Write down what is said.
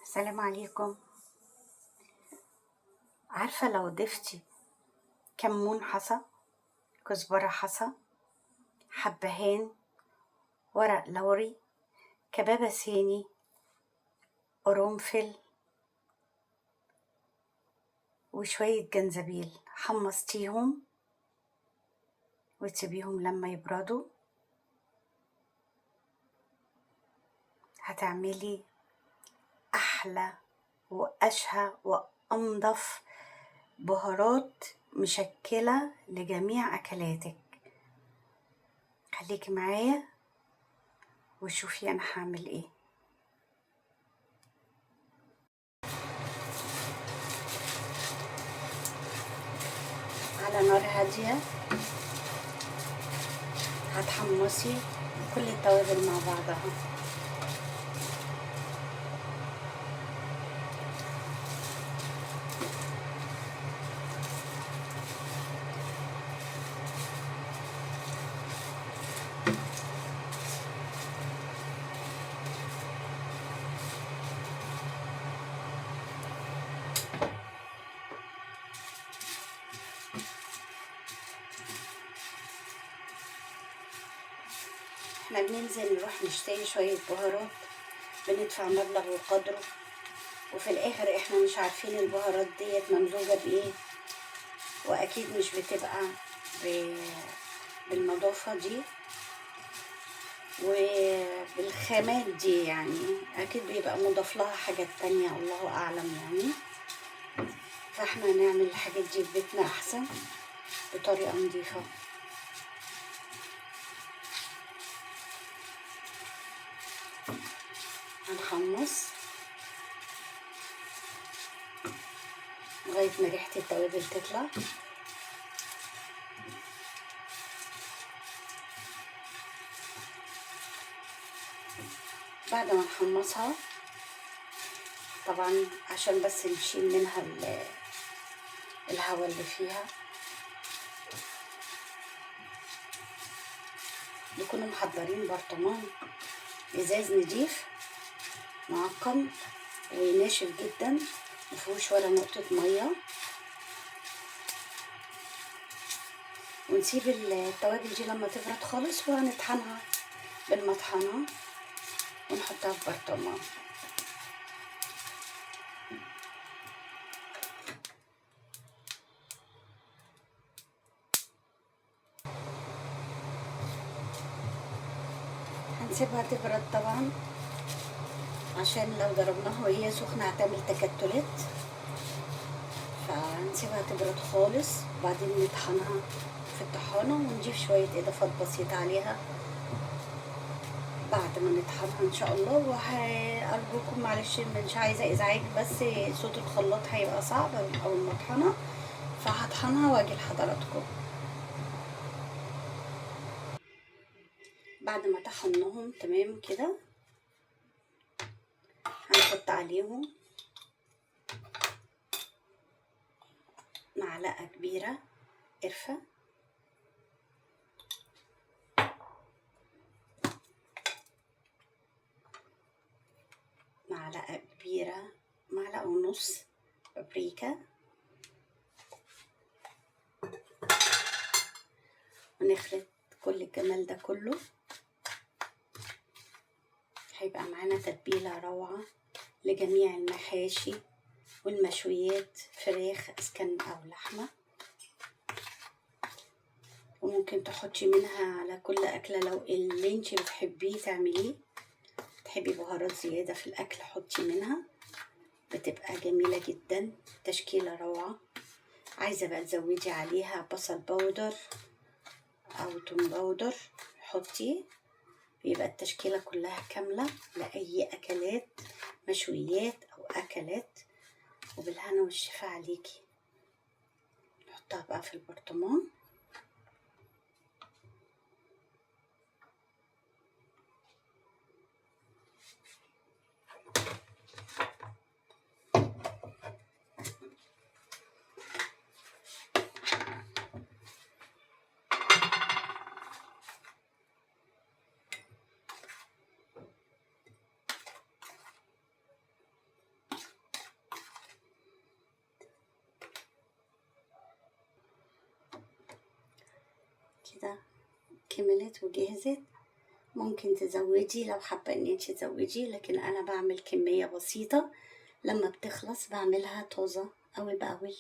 السلام عليكم. عارفة لو ضفتي كمون حصى، كزبرة حصى، حبهان، ورق لوري، كبابة صيني، قرنفل، وشوية جنزبيل، حمصتيهم وتسيبيهم لما يبردوا، هتعملي أحلى وأشهى وأنضف بهارات مشكلة لجميع أكلاتك. خليكي معايا وشوفي أنا هعمل إيه. على نار هادية هتحمصي كل التوابل مع بعضها. احنا بننزل نروح نشتري شوية بهارات، بندفع مبلغ وقدره، وفي الاخر احنا مش عارفين البهارات ديت ممزوجة بايه، واكيد مش بتبقى بالنظافة دي وبالخامات دي، يعني اكيد بيبقى مضاف لها حاجات تانية الله اعلم يعني. فاحنا نعمل الحاجات دي في بيتنا احسن بطريقة نظيفة. هنحمص لغاية ما ريحة التوابل تطلع. بعد ما نحمصها طبعا عشان بس نشيل منها الهواء اللي فيها، نكون محضرين برطمان ازاز نضيف معقم وناشف جدا، مفيهوش ولا نقطة مية، ونسيب التوابل دي لما تبرد خالص وهنطحنها بالمطحنة ونحطها في برطمان. هنسيبها تبرد طبعا عشان لو ضربناها وهي سخنة هتعمل تكتلات، فهنسيبها تبرد خالص وبعدين نطحنها في الطحانة ونضيف شوية إضافات بسيطة عليها بعد ما نطحنها إن شاء الله. وأرجوكم معلش مش عايزة إزعاج، بس صوت الخلاط هيبقى صعب أو المطحنة، فهطحنها وأجي لحضراتكم. بعد ما طحناهم تمام كده هنحط عليهم معلقة كبيرة قرفة، معلقة كبيرة، معلقة ونص بابريكا، ونخلط كل الجمال ده كله. هيبقى معانا تتبيلة روعة لجميع المحاشي والمشويات، فراخ اسكن او لحمة، وممكن تحطي منها على كل اكلة لو اللي انتي بتحبيه تعمليه. تحبي بهارات زيادة في الاكل حطي منها، بتبقى جميلة جدا، تشكيلة روعة. عايزة بقى تزودي عليها بصل powder او توم powder حطي، بيبقى التشكيلة كلها كاملة لأي أكلات مشويات أو أكلات. وبالهنا والشفا عليكي. نحطها بقى في البرطمان. كده كملت وجهزت. ممكن تزودي لو حابة ان انت تزودي، لكن انا بعمل كمية بسيطة، لما بتخلص بعملها طازة اول باول.